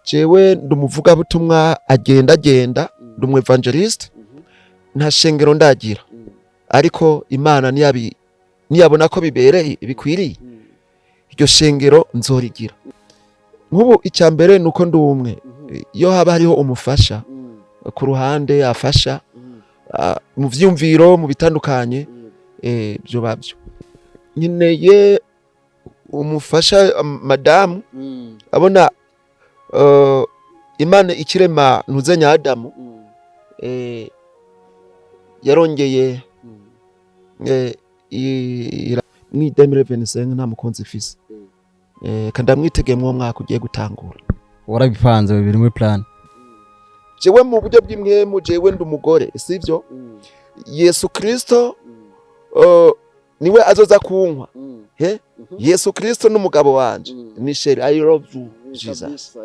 Jewe ndi umuvugabutumwa agenda agenda, ndi umu évangéliste. Nta shengero ndagira, ariko Imana niyabona ko bibereye, bikwiriye, iryo shengero nzorigira. Nk'ubu icya mbere ni uko ndi umwe. Iyo haba hariho umufasha ku ruhande afasha mu vyumviro, mu bitandukanye, byo bavyo nkeneye umufasha, madamu abona Imana ikirema ntuzenya Adamu, yarongeye mwi 2025 nta mukunzi ifise, kandi ndamwitegeye mu mwaka ugiye gutangura. Warabipanze, biri muri plan? Jewe mu buryo bw'impwemu, jewe ndi umugore, sivyo? Yesu Kristo niwe azoza kunkwa he. Yesu Kristo n'umugabo wanje ni chéri. I love you, Jesus.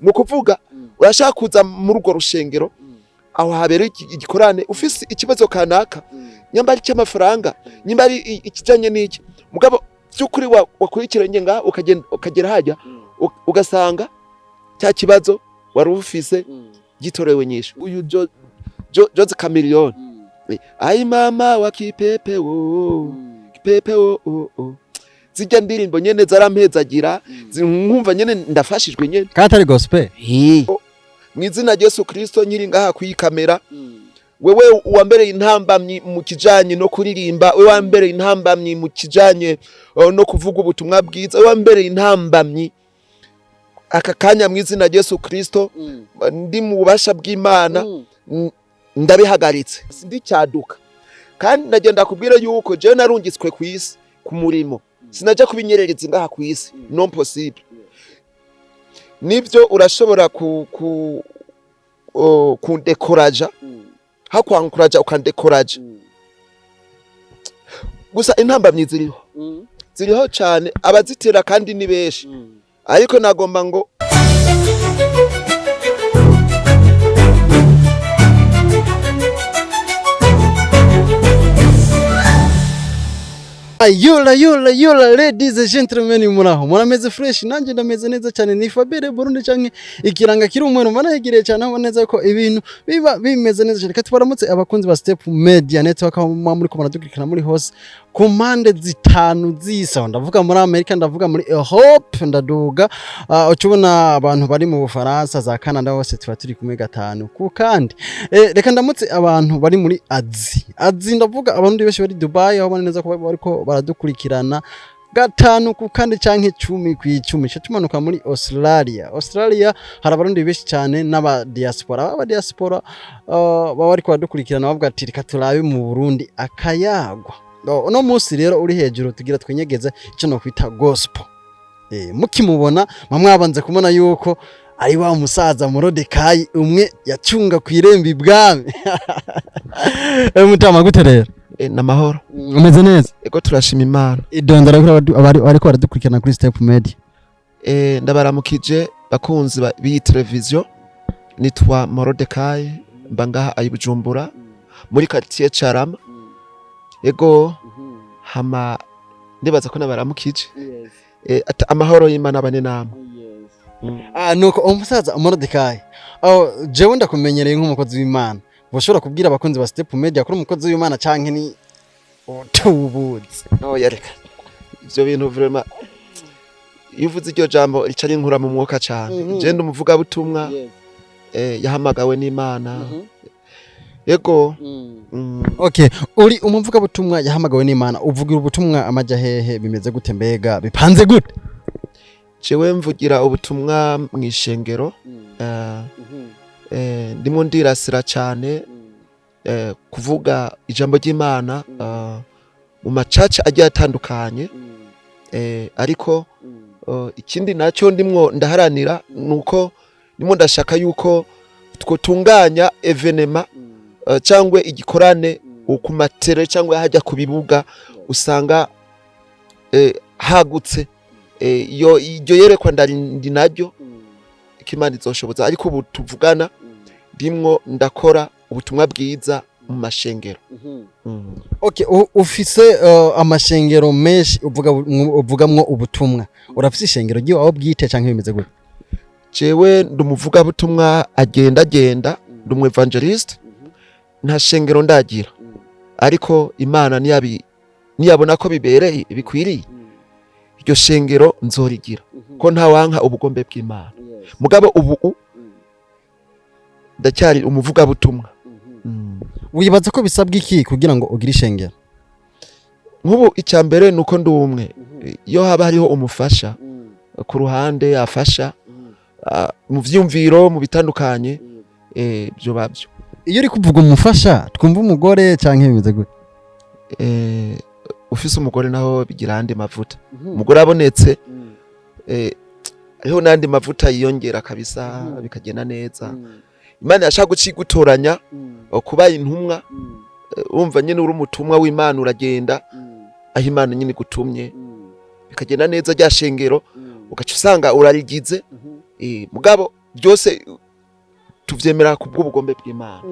Ni ukuvuga urashaka kuza muri urwo rushengero aho habera igikorane, ufise ikibazo kanaka, nyamba ari icy'amafaranga, nyamba ari ikijanye n'iki, mugabo by'ukuri wakurikiranye ngaha, ukagenda ukagera hajya, ugasanga cya kibazo wari ufise gitorewe nyishu. Uyu Jose Chameleone, "Ai mama wa kipepe wo kipepe wo o o", zijya ndirimbo nyene zarampezagira, nkumva nyene ndafashijwe nyene. Kandi atari gospel. Mu izina rya Yesu Kristo, nyiri ngaha kuyi kamera, wewe uwambereye intambamyi mu kijanye no kuririmba, wewe wambereye intambamyi mu kijanye no kuvuga ubutumwa bwiza, wewe wambereye intambamyi aka kanya, mu izina rya Yesu Kristo, ndi mu bubasha bw'Imana, ndabihagaritse, ndicyaduka. Kandi ndagenda kubwira yuko jewe narungitswe ku isi ku murimo, sinaja kubinyerereza ngaha ku isi, non possible. Nibyo, urashobora ku kundekoraja, hakwankuraja ukandekoraja gusa. Intambamyi ziriho, ziriho cyane, abazitera kandi ni benshi, ariko nagomba ngo Yula yula yula, ladies and gentlemen, muraho, murameze fresh? Nanjye ndameze neza cyane. Ni Fabere Burundi canke ikiranga kiri umweru, manayegereye cyane aho neza ko ibintu biba bimeze neza cyane. Katubaramutse abakunzi ba Step Media Network, aho muba muri ko muradukurikirana muri hose ku mpande zitanu z'isi. Aho ndavuga muri Amerika, ndavuga muri Europe, ndaduga ucubona abantu bari mu Bufaransa, za Canada, hose tuba turi kumwe gatanu ku kandi. Reka ndamutse abantu bari muri Azi. Azi ndavuga abantu benshi bari Dubai, aho ubona neza ko bariko baradukurikirana gatanu ku kandi canke 10 ku 10. Ca tumanuka muri Australia. Australia hari abarundi benshi cyane n'aba diaspora. Aba diaspora baba bariko baradukurikirana, bavuga ati: "Reka turabe mu Burundi akayagwa." No, uno munsi rero uri hejuru tugira twinyegeze ico no kwita gospel. Mukimubona mwabanze kubona yuko ari wa musaza Morodekayi, umwe yacunga ku irembo ibwami. Mutama, gute rero? Namahoro. Umeze neza? Ego, turashima Imana. Idondora kuri bariko baradukurikirana kuri Step Media. Ndabaramukije bakunzi b'iyi televiziyo. Nitwa Morodekayi, mba ngaha ayi Bujumbura muri quartier Carama. Ego, hama ndibaza ko nabaramukije. Amahoro y'Imana abane namwe. Ah, nuko umusaza Morodekayi, oh, jewe ndakumenyereye nk'umukozi w'Imana. Boshobora kubwira abakunzi ba Step Media kuri umukozi w'Imana canke ni utubuzi? Oya, reka ivyo bintu. Vraiment, iyo uvuze iryo jambo rica rinkura mu mwuka cane. Je ndi umuvugabutumwa yahamagawe n'Imana. Ego. Okay, uri umuvugabutumwa yahamagawe n'Imana. Uvugira ubutumwa amaja hehe? Bimeze gute? Mbega bipanze gute? Jewe mvugira ubutumwa mw'ishengero. Ndimo ndirasira cane kuvuga ijambo ry'Imana mu macaca agiye atandukanye, ariko ikindi nacyo ndimwo ndaharanira nuko ndimo ndashaka yuko twotunganya événement cyangwa igikorane ku matere cyangwa hajya ku bibuga, usanga hagutse. Iyo iryo yerekwa ndi naryo ko Imana izoshoboza, ariko ubu tuvugana ndimwo ndakora ubutumwa bwiza mu mashengero. Okay, ufise amashengero menshi uvuga, uvugamwo ubutumwa. Urafise ishengero ry'iwawe bwite canke bimeze gute? Jewe ndi umuvugabutumwa agenda agenda, ndi umu évangéliste, nta shengero ndagira, ariko Imana niyabona ko bibereye, bikwiriye, iryo shengero nzorigira, ko ntawanka ubugombe bw'Imana. Mugabo ubu ndacyari umuvugabutumwa. Wibaza ko bisabwa iki kugira ngo ugire ishengero? Nk'ubu icya mbere ni uko ndi umwe. Iyo haba hariho umufasha ku ruhande afasha mu vyumviro, mu bitandukanye, byo bavyo. Iyo uri kuvuga umufasha, twumva umugore canke bimeze gute? Ufise umugore naho bigira andi mavuta. Umugore abonetse, hariho n'andi mavuta yiyongera kabisa, bikagenda neza. Imana yashaka gucigutoranya kuba intumwa, urumva nyine uri umutumwa w'Imana, uragenda aho Imana nyine igutumye, bikagenda neza. Rya shengero ugaca usanga urarigize. Mugabo byose tuvyemera ku bw'ubugombe bw'Imana.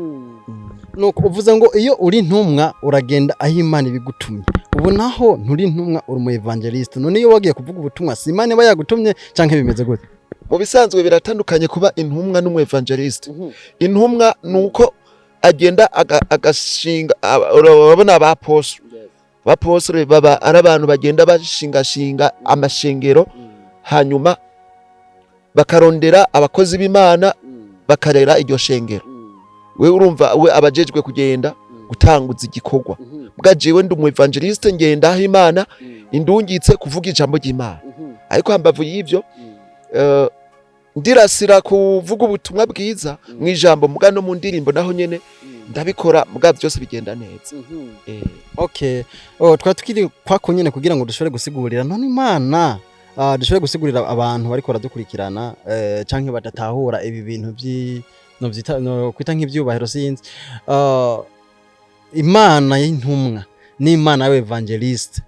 Nuko uvuze ngo iyo uri intumwa uragenda aho Imana ibigutumye. Ubu naho nturi intumwa, uri umu évangéliste. None iyo wagiye kuvuga ubutumwa, si Imana iba yagutumye canke bimeze gute? Mu bisanzwe biratandukanye kuba intumwa n'umu évangéliste. Intumwa ni uko agenda agashinga, urabona abapostle baba ari abantu bagenda bashingashinga amashengero, hanyuma bakarondera abakozi b'Imana, bakarera iryo shengero. We urumva we abajejwe kugenda gutanguza igikorwa. Bwa jewe ndi umu évangéliste, ngenda aho Imana indungitse kuvuga ijambo ry'Imana. Ariko hambavu y'ivyo, ndirasira kuvuga ubutumwa bwiza mu ijambo, muga no mu ndirimbo naho nyene ndabikora, muga byose bigenda neza. Okay, oh, twari tukiri kwako nyene kugira ngo dushobore gusigurira none Imana, dushobore gusigurira abantu bariko baradukurikirana, canke badatahura ibi bintu vyi no vyita no kwita nk'ivyubahiro, sinzi. Imana y'intumwa n'Imana y'évangéliste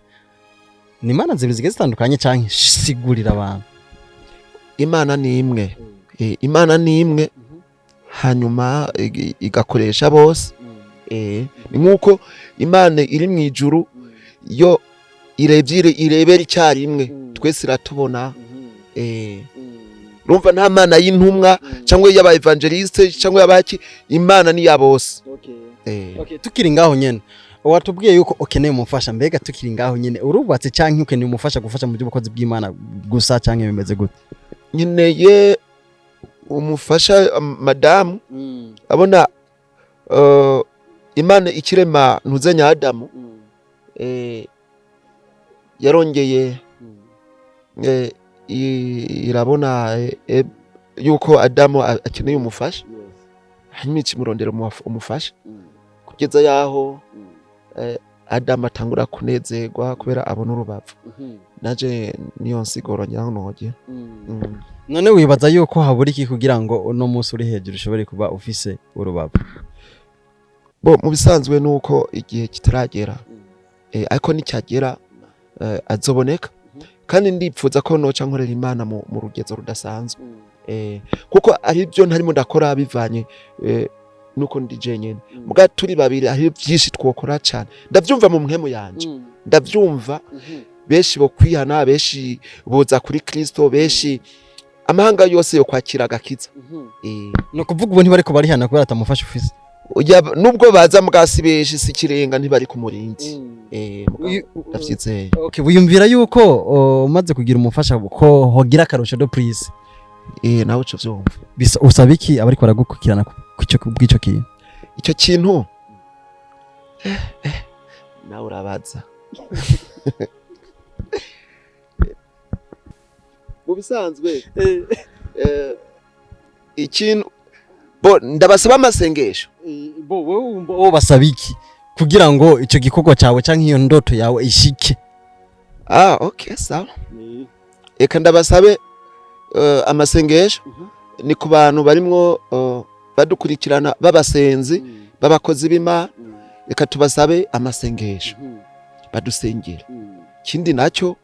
ni Imana zibiri zigiye zitandukanye, canke sigurira abantu? Imana ni imwe. Imana ni imwe, hanyuma igakoresha bose. Ni nk'uko Imana iri mu ijuru, yo irebye, irebera icyarimwe, twese iratubona. Urumva nta mana y'intumwa cyangwa y'aba évangéliste cyangwa y'abaki, Imana ni ya bose. Okay, tukiri ngaho nyene, watubwiye yuko ukeneye umufasha. Mbega tukiri ngaho nyene, urubatse canke ukeneye umufasha gufasha mu by'ubukozi bw'Imana gusa, canke bimeze gute? Nkeneye umufasha, madamu. Abona Imana ikirema ntuzenya Adamu, yarongeye irabona yuko Adamu akeneye umufasha, hanyuma ikimurondera umufasha kugeza yaho Adamu atangura kunezerwa kubera abona urubavu. Naje niyo nsiguro nyirango. None wibaza yuko habura iki kugira ngo uno munsi uri hejuru ushobore kuba ufise urubavu? Bo mu bisanzwe nuko igihe kitaragera, ariko nicyagera azoboneka. Kandi ndipfuza ko noca nkorera Imana mu rugezo rudasanzwe, kuko ari byo ntarimo ndakora bivanye nuko ndi jenyene. Muga turi babiri hari byinshi twokora cyane. Ndavyumva mu mpwemu yanje, ndavyumva benshi bo kwihana, benshi boza kuri Kristo, benshi amahanga yose yo kwakira agakiza. Ni ukuvuga ubu ntibariko barihana kubera atamufasha ufise? Nubwo baza mugasi benshi si ikirenga, ntibari ku murinzi. Mugabo ndavyizeye. Okay, wiyumvira yuko umaze kugira umufasha ko hogira akarusho de plus? Nawe uco vyumva. Usaba iki abariko baragukurikirana bw'ico kintu? Icyo kintu, nawe urabaza. Mu bisanzwe, ikintu bo ndabasaba amasengesho. Bo wowe wumva wowe basaba iki kugira ngo ico gikorwa cyawe canke iyo ndoto yawe ishike? Ah, okay, sawa. Eka ndabasabe amasengesho. Ni ku bantu barimwo badukurikirana b'abasenzi, b'abakozi b'Imana, reka tubasabe amasengesho, badusengera. Ikindi nacyo,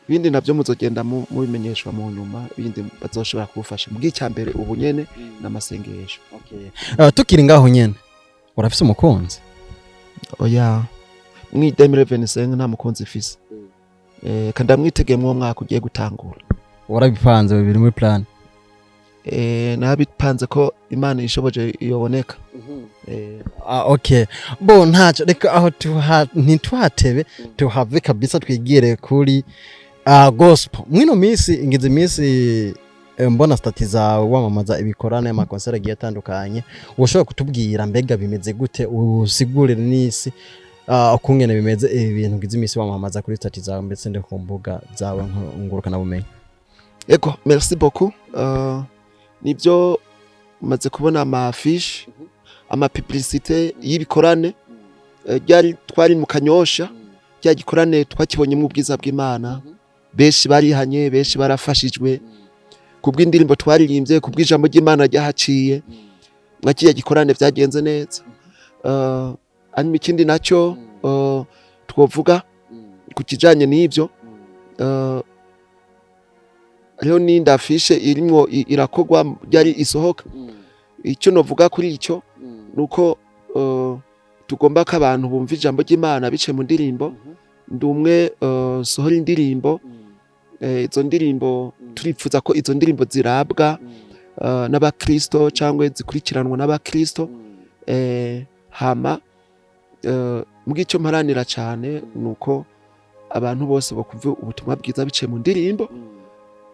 ibindi navyo muzogenda mubimenyeshwa mu nyuma, ibindi bazoshobora kubufasha. Mu mbere ubu nyene n'amasengesho. Tukiri ngaho nyene, urafise umukunzi? Oya, mwidemire 25 nta mukunzi ifise. Kandi ndamwitegeye mwuwo mwaka ugiye gutangura. Warabipanze, biri muri plan? Nabipanze ko Imana ishoboje yoboneka. Ah, okay, bo ntacyo, reka aho tuha ntituhatebe, tuhave kabisa, twigire kuri gospel. Mwino minsi ngize iminsi mbona status zawe wamamaza ibikorane, amakonseri agiye atandukanye. Ushobora kutubwira mbega bimeze gute, usigurire n'isi ukungene bimeze ibi bintu ngize iminsi wamamaza kuri status zawe ndetse no ku mbuga zawe ngurukanabumenyi? Ego, merci beaucoup. Nibyo, maze kubona ama affiche, ama publicité y'ibikorane. Ryari twari mu Kanyosha, rya gikorane twakibonyemo ubwiza bw'Imana. Benshi barihanye, benshi barafashijwe kubw'indirimbo twaririmbye, kubw'ijambo ry'Imana ryahaciye. Mwa kiriya gikorane byagenze neza. Hanyuma ikindi nacyo twovuga ku kijanye n'ivyo, hariho n'indi affiche irimwo irakogwa, ryari isohoka. Icyo novuga kuri icyo nuko tugomba ko abantu bumva ijambo ry'Imana biciye mu ndirimbo. Ndi umwe sohora indirimbo. Izo ndirimbo turipfuza ko izo ndirimbo zirabwa n'abakristo cyangwa zikurikiranwa n'abakristo. Hama mbw'icyo mparanira cyane nuko abantu bose bakumva ubutumwa bwiza biciye mu ndirimbo,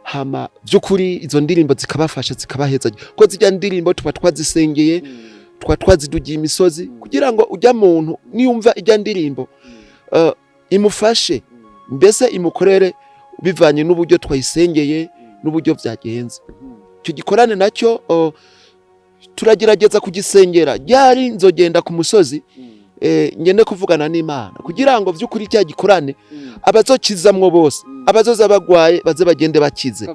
hama by'ukuri izo ndirimbo zikabafasha, zikabaheza, ko zijya ndirimbo tuba twazisengeye, tuba twazidugiye imisozi kugira ngo ujya muntu niyumva ijya ndirimbo imufashe, mbese imukorere bivanye n'uburyo twayisengeye n'uburyo byagenze. Icyo gikorane nacyo turagerageza kugisengera. Ryari nzogenda ku musozi, ngende kuvugana n'Imana kugira ngo vy'ukuri cya gikorane abazokizamwo bose, abazoza bagwaye baze bagende bakize,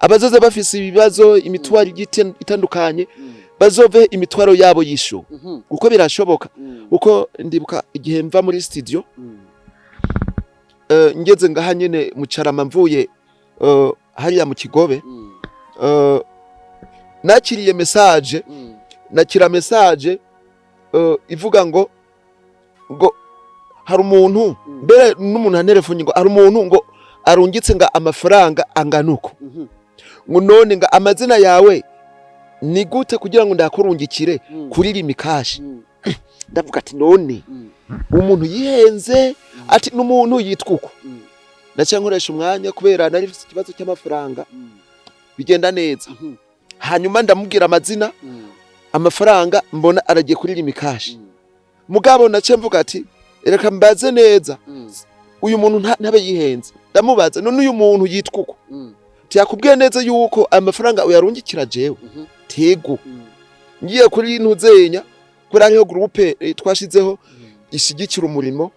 abazoza bafise ibibazo, imitwaro igiye itandukanye, bazove imitwaro yabo yishuwe, kuko birashoboka. Kuko ndibuka igihe mva muri studio, ngeze ngaha nyene mu Carama, mvuye hariya mu Kigobe, nakiriye message, nakira message ivuga ngo hari umuntu, mbere n'umuntu antelefone, ngo hari umuntu ngo arungitse ngo amafaranga angana uko, ngo none ngo amazina yawe ni gute kugira ngo ndakurungikire kuri Lumicash. Ndavuga ati: "None umuntu yihenze?" Ati: "N'umuntu yitwa uko." Naciye nkoresha umwanya, kubera nari mfise ikibazo cy'amafaranga, bigenda neza. Hanyuma ndamubwira amazina, amafaranga mbona aragiye kuri Lumicash. Mugabo naciye mvuga ati: "Reka mbaze neza uyu muntu ntabe yihenze." Ndamubaza: "None uyu muntu yitwa uko tuyakubwiye neza yuko amafaranga uyarungikira jewe?" Tego. Ngiye kuri ntuzenya, kuri hariho groupe twashizeho ishigikira umurimo,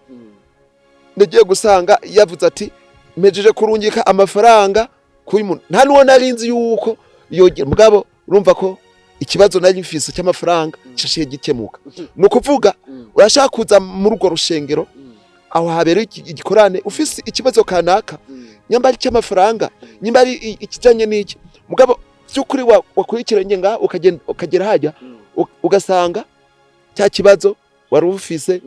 ndagiye gusanga yavuze ati: "Mpejeje kurungika amafaranga kuri muntu." Nta nuwo nari nzi yuko yogira, mugabo urumva ko ikibazo nari mfise cy'amafaranga cyashiye gikemuka. Ni ukuvuga, urashaka kuza muri urwo rushengero aho habera igikorane ufise ikibazo kanaka, nyamba ari icy'amafaranga, nyamba ari ikijanye n'iki, mugabo by'ukuri wakurikiranye ngaha, ukagenda ukagera hajya, ugasanga cya kibazo wari ufise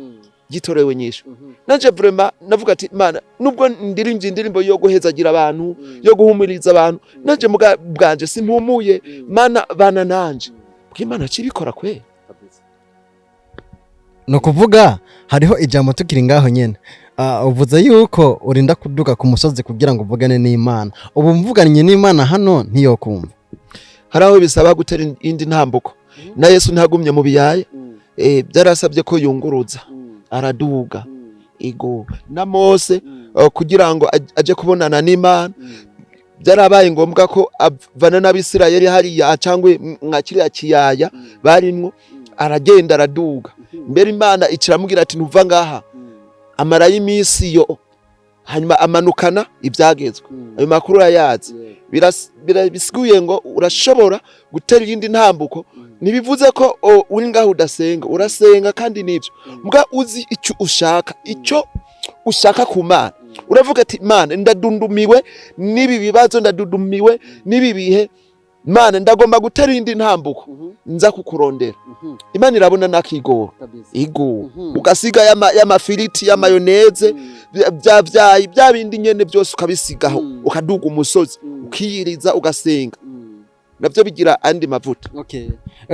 gitorewe nyishu. Nanje vraiment navuga ati: "Mana, nubwo ndirimvye indirimbo yo guhezagira abantu, yo guhumuriza abantu, nanje muga bwanje simpumuye. Mana, bana nanje." Bw'Imana cibikora kwe. Ni ukuvuga hariho ijambo tukiri ngaho nyene. Uvuze yuko urinda kuduga ku musozi kugira ngo uvugane n'Imana. Ubu mvuganye n'Imana hano ntiyokumva? Hari aho bisaba gutera indi ntambuko. Na Yesu ntagumye mu biyaya, byarasabye ko yunguruza araduga. Ego, na Mose kugira ngo aje kubonana n'Imana, byarabaye ngombwa ko avana n'Abisirayeli hariya cyangwa mwa kiriya kiyaya barimwo, aragenda araduga. Mbere Imana ikiramubwira ati: "Ntuva ngaha." Amarayo iminsi yo, hanyuma amanukana ibyagezwe. Ayo makuru urayazi. Bisiguye ngo urashobora gutera iyindi ntambuko. Ntibivuze ko uri ngaho udasenga. Urasenga kandi nibyo, mbwa uzi icyo ushaka, icyo ushaka ku Mana. Uravuga ati: "Mana, ndadundumiwe n'ibi bibazo, ndadudumiwe n'ibi bihe. Mana, ndagomba gutera iyindi ntambuko nza kukurondera." Imana irabona nakigora igo, ugasiga y'amafiriti, y'amayoneze, bya vyayi, bya bindi nyene byose ukabisigaho, ukaduga umusozi. Ukiyiriza, ugasenga, navyo bigira andi mavuta. Okay.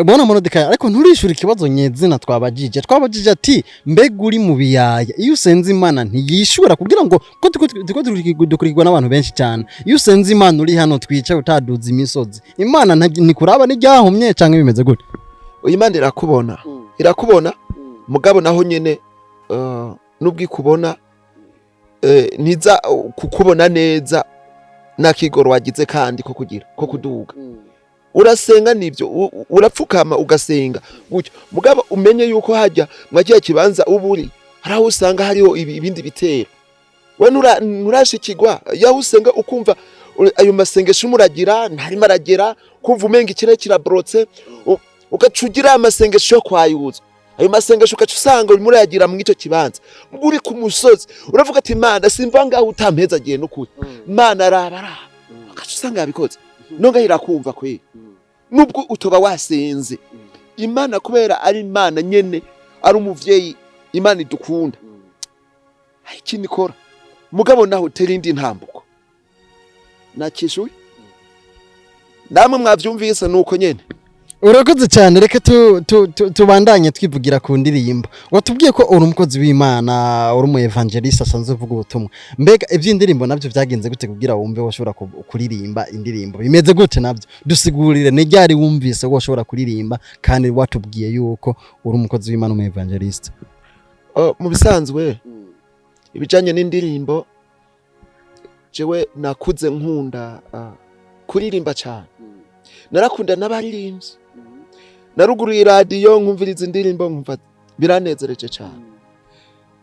Bwana Morodekayi, ariko nturishura ikibazo nyezina twabajije. Twabajije ati: mbega uri mu biyaya, iyo usenze Imana ntiyishura? Kugira ngo ko turiko dukurikirwa n'abantu benshi cyane, iyo usenze Imana uri hano twicaye, utaduza imisozi, Imana ntikuraba n'iryahumye canke bimeze gute? Imana irakubona, irakubona. Mugabo naho nyene, nubwo ikubona, ntiza kukubona neza n'akigoro wagize kandi ko kugira ko kuduga. Urasenga nivyo, urapfukama ugasenga gutyo, mugabo umenye yuko hajya mwa kiya kibanza uba uri, hari aho usanga hariho ibindi bitero. We nturashikirwa yaho usenga, ukumva ayo masengesho umuragira ntarimo aragera, kumva umenga ikirere kiraborotse, ugaca ugira amasengesho yo kwayuzwa. Ayo masengesho ugaca usanga urimo urayagira mu icyo kibanza. Ubwo uri ku musozi uravuga ati: "Imana, simva ngaho utampezagiye n'ukuri." Imana araba, araba, ugaca usanga yabikoze. Nonga irakumva kweri, nubwo utoba wasenze. Imana, kubera ari Imana nyene, ari umuvyeyi, Imana idukunda, hari ikintu ikora. Mugabo naho utera indi ntambuko. Nakishuye, namwe mwavyumvise, nuko nyene. Urakoze cyane. Reka tubandanye twivugira ku ndirimbo. Watubwiye ko uri umukozi w'Imana, uri umu évangéliste asanzwe uvuga ubutumwa. Mbega iby'indirimbo nabyo byagenze gute kugira wumve washobora kuririmba indirimbo? Bimeze gute nabyo? Dusigurire, ni ryari wumvise washobora kuririmba, kandi watubwiye yuko uri umukozi w'Imana, umu évangéliste? Mu bisanzwe, ibijanye n'indirimbo, jewe nakuze nkunda kuririmba cyane. Narakunda n'abaririmbyi. Naruguruye iradiyo nkumviriza indirimbo, nkumva biranezereje cyane.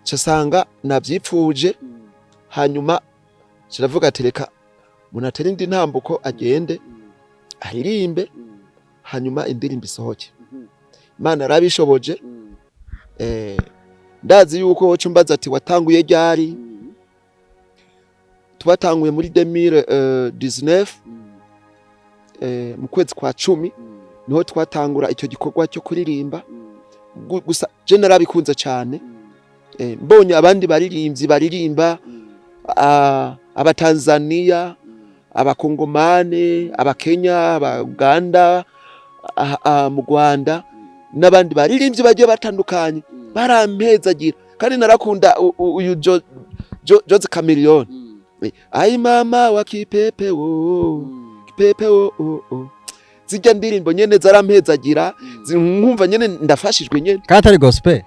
Casanga navyipfuje, hanyuma kiravuga ati: "Reka umuntu indi ntambuko, agende aririmbe, hanyuma indirimbo isohoke." Imana yarabishoboje. Ndazi yuko woca umbaza ati: "Watanguye ryari?" Twatanguye muri 2019, mu kwezi kwa 10 niho twatangura icyo gikorwa cyo kuririmba. Gusa je narabikunze cyane. Mbonye abandi baririmbyi baririmba, Abatanzania, Abakongomane, Abakenya, Abaganda, mu Rwanda n'abandi baririmbyi bagiye batandukanye, barampezagira. Kandi narakunda uyu Jose Chameleone. Ai mama wa kipepe wo kipepe wo wo wo. Zijya ndirimbo nyene zarampezagira, nkumva nyene ndafashijwe nyene. Kandi atari gospel?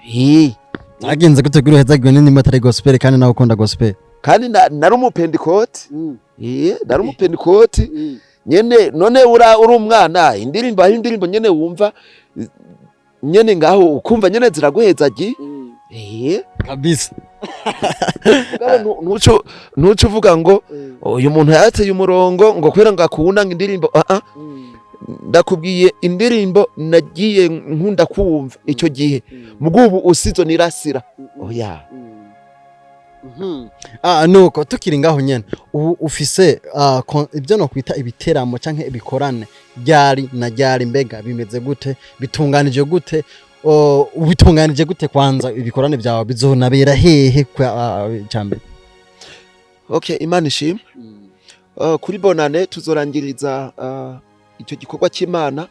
Zagenze gute kugira uhezagiwe n'indirimbo atari gospel, kandi nawe ukunda gospel? Kandi nari umupentikoti. Nari umupentikoti nyene. None uri umwana, indirimbo, aho indirimbo nyene wumva nyene ngaho, ukumva nyene ziraguhezagi. Kabisa. Mugabo ntuco uvuga ngo uyu muntu yateye umurongo ngo kubera ngo akunda ngo indirimbo. Ah ah, ndakubwiye, indirimbo nagiye nkunda kumva icyo gihe, mugubu usizo nirasira, oya. Nuko tukiri ngaho nyene, ubu ufise ibyo no kwita ibiteramo canke ibikorane ryari na ryari? Mbega bimeze gute? Bitunganije gute? Ubitunganije gute? Kwanza ibikorane byawe bizonabera hehe kwa cyambere? Okay, Imana ishimwe. Kuri bonane tuzorangiriza icyo gikorwa cy'Imana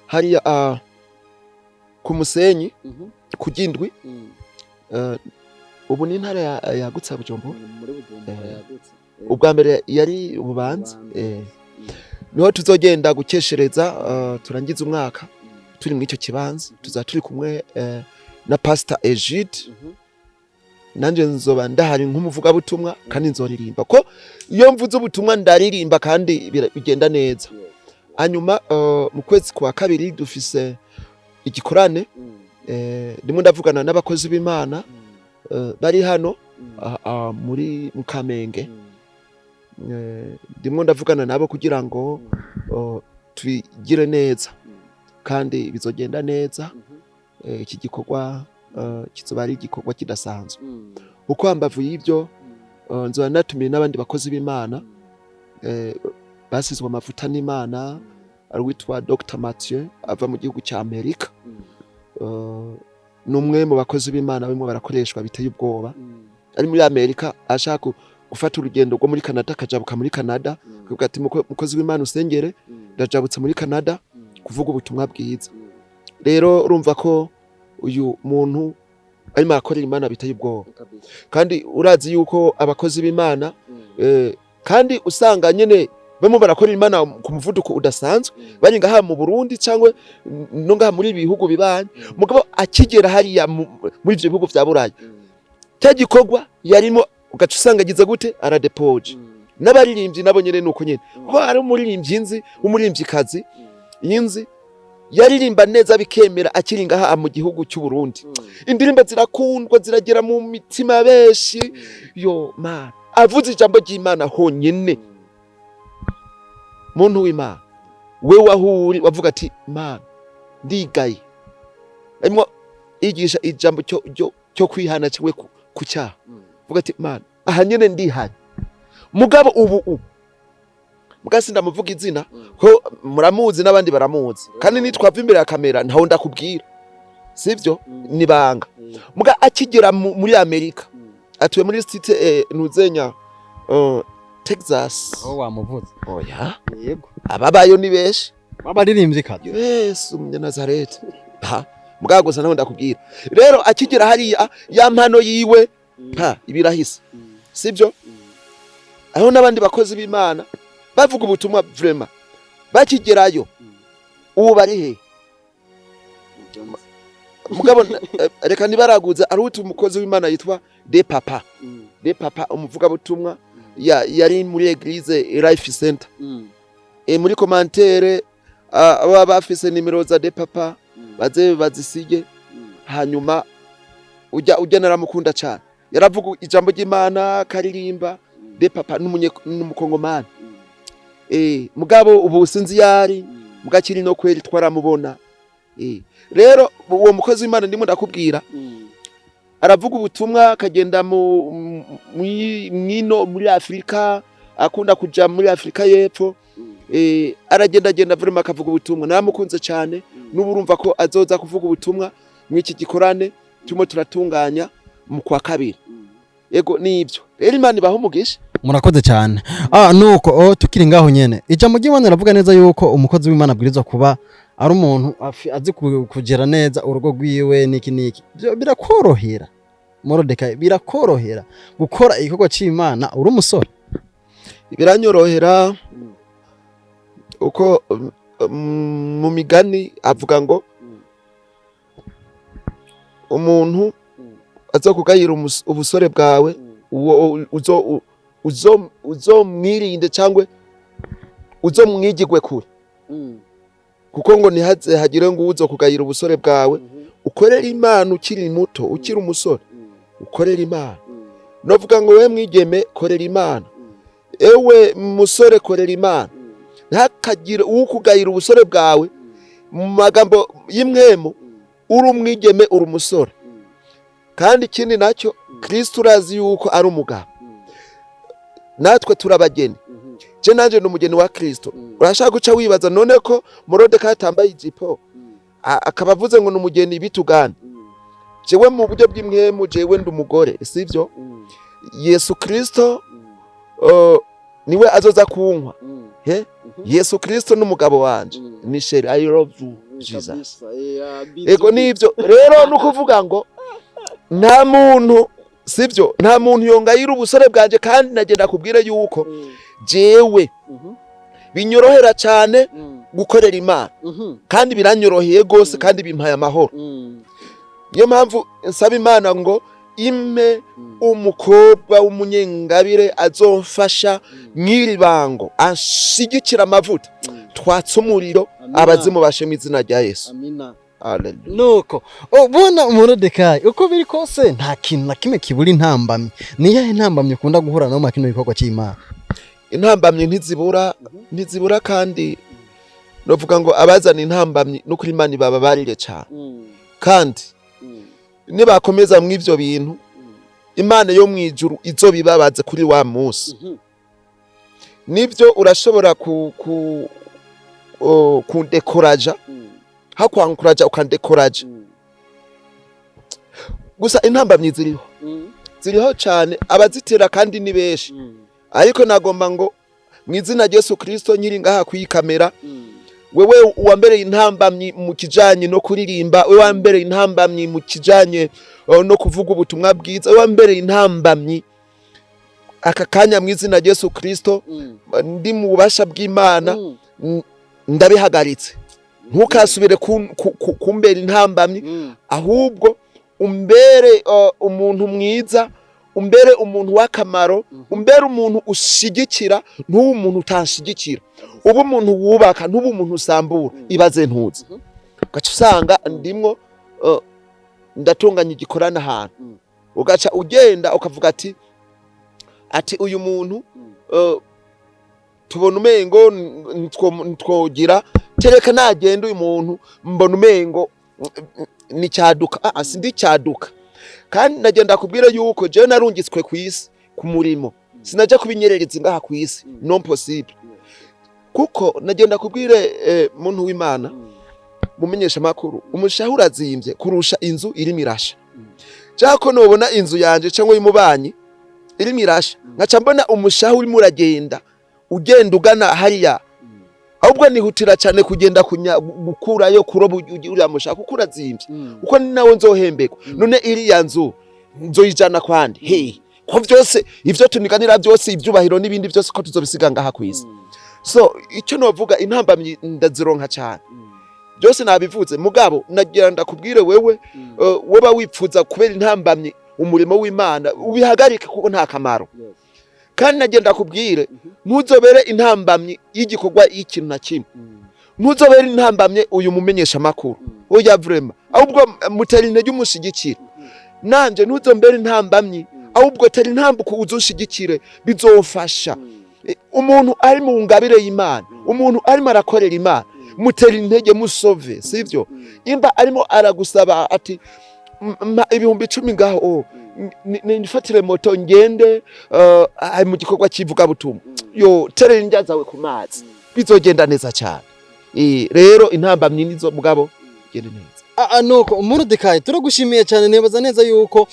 hariya ku Musenyi ku Gindwi. Ubu ni intara yagutse ya Bujumbura. Muri Bujumbura yagutse. Ubwa mbere yari Ububanza. Niho tuzogenda gukeshereza, turangize umwaka turi muri icyo kibanza. Tuzaba turi kumwe na Pastor Egide. Nanjye nzoba ndahari nk'umuvugabutumwa, kandi nzoririmba, ko iyo mvuze ubutumwa ndaririmba, kandi bigenda neza. Hanyuma mu kwezi kwa kabiri dufise igikorane. Ndimo ndavugana n'abakozi b'Imana bari hano muri mu Kamenge. Ndimo ndavugana nabo kugira ngo tubigire neza, kandi bizogenda neza. Iki gikorwa kizoba ari igikorwa kidasanzwe, kuko hambavu y'ibyo nzoba natumiye n'abandi bakozi b'Imana basizwe amavuta n'Imana. Ari uwitwa Dr Mathieu ava mu gihugu cya Amerika. Ni umwe mu bakozi b'Imana barimo barakoreshwa biteye ubwoba, ari muri Amerika, ashaka gufata urugendo rwo muri Canada, akajabuka muri Canada. Akavuga ati: "Mukozi w'Imana, usengere, ndajabutse muri Canada kuvuga ubutumwa bwiza." Rero urumva ko uyu muntu arimo arakorera Imana biteye ubwoba. Kandi urazi yuko abakozi b'Imana kandi usanga nyene bamwe barakorera Imana ku muvuduko udasanzwe bari ngaha mu Burundi cyangwa no ngaha muri ibi bihugu bibanye, mugabo akigera hariya muri ivyo bihugu vya Burayi, cya gikorwa yarimo ugaca usanga agize gute? Aradepoje. N'abaririmbyi nabo nyene nuko nyene, kuko hari umuririmbyi nzi w'umuririmbyikazi yinzi yaririmba neza bikemera akiri ngaha mu gihugu cy'u Burundi, indirimbo zirakundwa, ziragera mu mitima ya benshi. Yo mana, avuze ijambo ry'Imana honyene, muntu w'Imana, we wahuri wavuga ati: "Mana, ndigaye." Arimo yigisha ijambo cyo kwihana cyo ku cyaha, vuga ati: "Mana, aha nyene ndihanye." Mugabo ubu mugasi ndamuvuga izina ko muramuzi n'abandi baramuzi, kandi nitwava imbere ya kamera ntaho ndakubwira, sivyo? Nibanga. Muga akigera muri Amerika, atuye muri state ntuzenya Texas. Aho wamuvuze. Oya. Yego. Ababayo ni benshi. Abaririmbyi kazi. Yesu Umunyanazareti ha mugabo gusa nawe ndakubwira rero, akigera hariya ya mpano yiwe ha ibirahise, sibyo? Aho n'abandi bakozi b'Imana bavuga ubutumwa vraiment bakigerayo, ubu bari he? Mugabo reka ntibaraguza, ari umukozi w'Imana yitwa De Papa, De Papa umuvugabutumwa yari muri église Life Center. Muri commentaire aba bafise nimero za De Papa baze bazisige. Hanyuma ujya naramukunda cyane, yaravuga ijambo ry'Imana akaririmba. De Papa n'umukongomani. Mugabo ubu sinzi yari mugakiri no kweri twaramubona. Rero uwo mukozi w'Imana ndimo ndakubwira aravuga ubutumwa akagenda mu mwino muri Afrika, akunda kuja muri Afrika y'Epfo. Aragenda agenda vraiment akavuga ubutumwa, naramukunze cyane. N'ubu urumva ko azoza kuvuga ubutumwa mw'iki gikorane turimo turatunganya mu kwa kabiri. Yego, nibyo rero, Imana ibaha umugisha. Murakoze cyane. Nuko tukiri ngaho nyene, ijambo ry'Imana riravuga neza yuko umukozi w'Imana abwirizwa kuba ari umuntu azi kugera neza urugo rwiwe niki niki. Birakorohera Morodekayi, birakorohera gukora igikorwa c'Imana uri umusore? Biranyorohera uko mu Migani avuga ngo umuntu azokugayira ubusore bwawe, uwo uzomwirinde cyangwa uzomwigigwe kure, kuko ngo ntihaze hagire ngo uzo kugayira ubusore bwawe. Ukorera Imana ukiri muto, ukiri umusore, ukorera Imana. Novuga ngo we mwigeme, korera Imana, ewe musore, korera Imana, ntakagire ukugayira ubusore bwawe. Mu magambo y'imwemu, uri umwigeme, uri umusore. Kandi ikindi nacyo, Kristo urazi yuko ari umugabo, natwe turabageni. Je nanje ni umugeni wa Kristo. Urashaka guca wibaza none ko Morodekayi atambaye ijipo, akaba avuze ngo ni umugeni, bitugane? Jewe mu buryo bw'imwemu, jewe ndi umugore, sivyo? Yesu Kristo niwe azoza kunkwa he. Yesu Kristo n'umugabo wanje, ni chéri, I love you Jesus. Ego, nivyo rero, nukuvuga ngo nta muntu, sivyo, nta muntu yongayira ubusore bwanje. Kandi nagenda kubwire yuko jewe binyorohera cyane gukorera Imana, kandi biranyoroheye gose, kandi bimpaye amahoro. Niyo mpamvu nsaba Imana ngo impe umukobwa w'umunyengabire azomfasha mw'iri bango, anshigikira amavuta, twatse umuriro, abazimu bashe mu izina rya Yesu. Amina. Hallelujah. Nuko ubona Morodekayi, uko biri kose nta kintu na kimwe kibura intambamyi. Ni iyahe ntambamyi ukunda guhura nayo muri kino gikorwa cy'Imana? Intambamyi ntizibura, ntizibura. Kandi novuga ngo abazana intambamyi n'ukuri Imana ibababarire cyane, kandi nibakomeza mw'ivyo bintu, Imana yo mw'ijuru izobibabaze kuri wa munsi. Nivyo, urashobora ku kundekoraja, hakwankuraja ukandekoraja gusa. Intambamyi ziriho, ziriho cyane, abazitera kandi ni benshi. Ariko nagomba ngo Mu izina rya Yesu Kristo, nyiri ngaha kuyi kamera, wewe uwambereye intambamyi mu kijanye no kuririmba, wewe wambereye intambamyi mu kijanye no kuvuga ubutumwa bwiza, wewe wambereye intambamyi, aka kanya mu izina rya Yesu Kristo, ndi mu bubasha bw'Imana, ndabihagaritse. Ntukasubire kumbera intambamyi, ahubwo umbere umuntu mwiza, umbere umuntu w'akamaro, umbere umuntu ushigikira, ntube umuntu utanshigikira, ube umuntu wubaka, ntube umuntu usambura. Ibaze ntuzi, ugaca usanga ndimwo ndatunganya igikorana ahantu, ugaca ugenda ukavuga ati uyu muntu tubona umengo ntitwogira, tereka nagenda, uyu muntu mbona umengo ni cyaduka. Ah, sindi cyaduka. Kandi nagenda kubwira yuko jewe narungitswe ku isi ku murimo, sinaja kubinyerereza ngaha ku isi, non possible. Kuko nagenda kubwire muntu w'Imana, mumenyesha makuru, umushaha urazimbye kurusha inzu irimo irasha. Cyako nobona inzu yanje cyangwa y'umubanyi irimo irasha, nkaca mbona umushaha urimo uragenda, ugenda ugana hariya, ahubwo nihutira cyane kugenda gukurayo, kuroba uriya mushaha, kuko urazimbye, kuko ni nawe nzohembekwa. None iriya nzu nzoyijana kwandi he, ko vyose ivyo tuniganira byose, ivyubahiro n'ibindi byose, ko tuzobisiga ngaha kwisi? So icyo novuga, intambamyi ndazironka cyane, byose nabivuze. Mugabo nagira ndakubwire wewe, woba wipfuza kubera intambamyi umurimo w'Imana, ubihagarike, kuko nta kamaro. Kandi nagenda kubwire, ntuzobere intambamyi y'igikorwa y'ikintu na kimwe, ntuzobere intambamyi uyu mumenyesha makuru, oya vraiment, ahubwo mutera intege, umushigikire. Nanje ntuzombere intambamyi, ahubwo tera intambuko uzunshigikire, bizofasha. Umuntu ari mu ngabire y'Imana, umuntu arimo arakorera Imana, mutera intege, musove, sivyo? Imba arimo aragusaba ati mpa 10,000 ngaho, oh, nifatire moto ngende ari mu gikorwa cy'ivugabutumwa, yo terera indya zawe ku mazi, bizogenda neza cyane. Rero intambamyi nizo, mugabo gende neza. Nuko Morodekayi, turagushimiye cyane. Nibaza neza yuko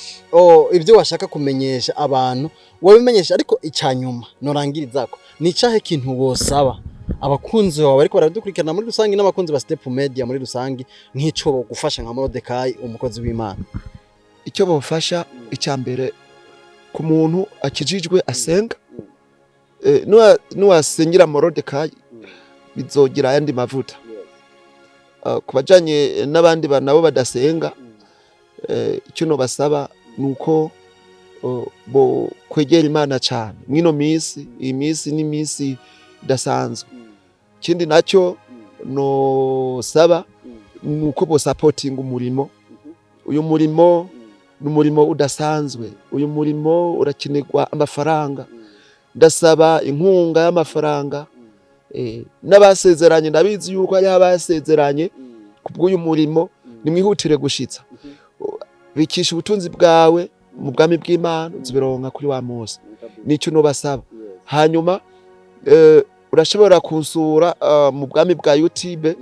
ibyo washaka kumenyesha abantu wabimenyesha, ariko icyanyuma norangirizako ni icahe kintu wosaba abakunzi bawe ariko baradukurikirana muri rusange n'abakunzi ba Step Media muri rusange, nk'ico bogufasha nka Morodekayi, umukozi w'Imana? Icyo bofasha, icya mbere, ku muntu akijijwe asenga, nuwasengera Morodekayi bizogira ayandi mavuta. Ku bajanye n'abandi nabo badasenga, icyo nobasaba ni uko bo kwegera Imana cyane mwino minsi. Iyi minsi ni minsi idasanzwe. Ikindi nacyo nosaba ni uko bosapotinga umurimo. Uyu murimo ni umurimo udasanzwe, uyu murimo urakenerwa amafaranga. Ndasaba inkunga y'amafaranga. N'abasezeranye, ndabizi yuko hariho abasezeranye kubw'uyu murimo, nimwihutire gushitsa. Bikisha ubutunzi bwawe mu bwami bw'Imana, uzibironka kuri wa munsi. Nicyo nobasaba. Hanyuma urashobora kunsura mu bwami bwa YouTube,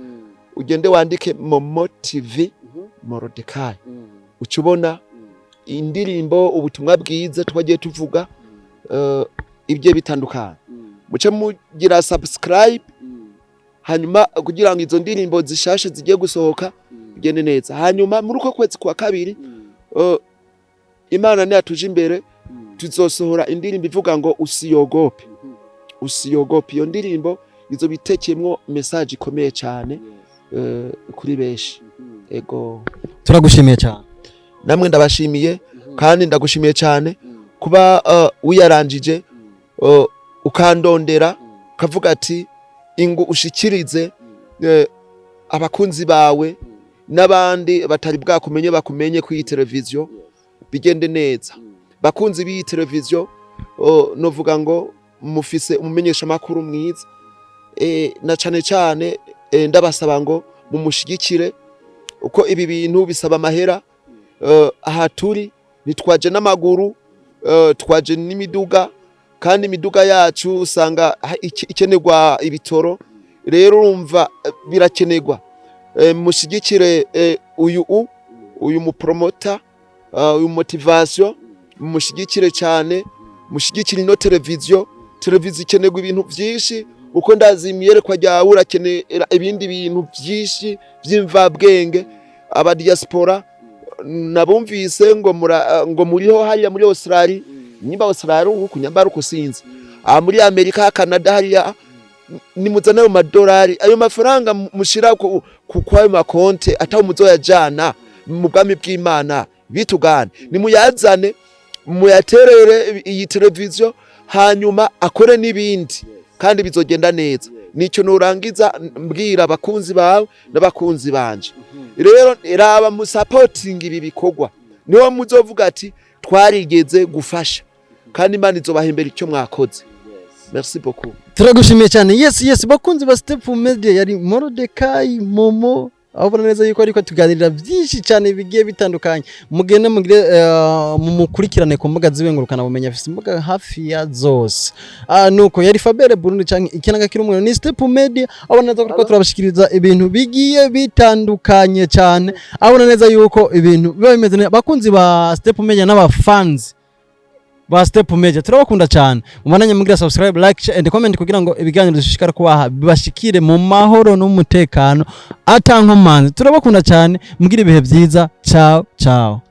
ugende wandike Momo TV Morodekayi, uca ubona indirimbo, ubutumwa bwiza twagiye tuvuga, ibyo bitandukanye. Muce mugira subscribe, hanyuma kugira ngo izo ndirimbo zishashe zigiye gusohoka bigende neza. Hanyuma muri uko kwezi kwa kabiri, Imana niyatuje imbere, tuzosohora indirimbo ivuga ngo "Usiogope, usiogope". Iyo ndirimbo izo bitekeyemwo message ikomeye cyane kuri benshi. Ego. Turagushimiye cyane. Namwe ndabashimiye, kandi ndagushimiye cyane kuba wiyaranjije, ukandondera, ukavuga ati ingu ushikirize abakunzi bawe n'abandi batari bwakumenye, bakumenye kuri iyi televiziyo, bigende neza. Bakunzi b'iyi televiziyo, novuga ngo mufise umumenyeshamakuru mwiza, na cane cane ndabasaba ngo mumushigikire, uko ibi bintu bisaba amahera. Aha turi ntitwaje n'amaguru, twaje n'imiduga, kandi imiduga yacu usanga ikenerwa ibitoro. Rero urumva birakenerwa. Mushigikire uyu mupromota, uyu motivation, mushigikire cyane, mushigikire ino televiziyo. Televiziyo ikenerwa ibintu byinshi, uko ndazi imiyerekwa ryawe, urakenera ibindi bintu byinshi by'imvabwenge. Aba diaspora nabumvise ngo ngo muriho hariya muri Australia, nimba Australia uku nyambara uko sinzi, aha muri Amerika, Canada hariya, nimuzane ayo madolari, ayo mafaranga mushira ku kwayo makonte ataho muzoyajana mu bwami bw'Imana. Bitugane, nimuyazane muyaterere iyi televiziyo, hanyuma akore n'ibindi kandi bizogenda neza. Nicyo nurangiza mbwira abakunzi bawe n'abakunzi banje. Rero raba musapotinga ibi bikorwa, niho muzovuga ati twarigeze gufasha, kandi Imana izobahembera icyo mwakoze. Merci beaucoup. Turagushimiye cyane. Yes, bakunzi ba Step Media, yari Morodekayi Momo, aho ubona neza yuko ariko tuganirira byinshi cyane bigiye bitandukanye. Mugende mugire mumukurikirane ku mbuga ziwe ngurukana bumenyi, afise imbuga hafi ya zose. Nuko yari Fabere Burundi canke ikinaga kiri umwe ni Step Media, aho ubona neza ko turabashikiriza ibintu bigiye bitandukanye cyane, aho ubona neza yuko ibintu biba bimeze neza. Bakunzi ba Step Media n'abafans ba Step Media, turabakunda cyane. Mubananye mugira subscribe, like, share and comment kugira ngo ibiganiro dushishikara kubaha bibashikire mu mahoro n'umutekano atankomanzi. Turabakunda cyane, mugira ibihe byiza. Ciao ciao.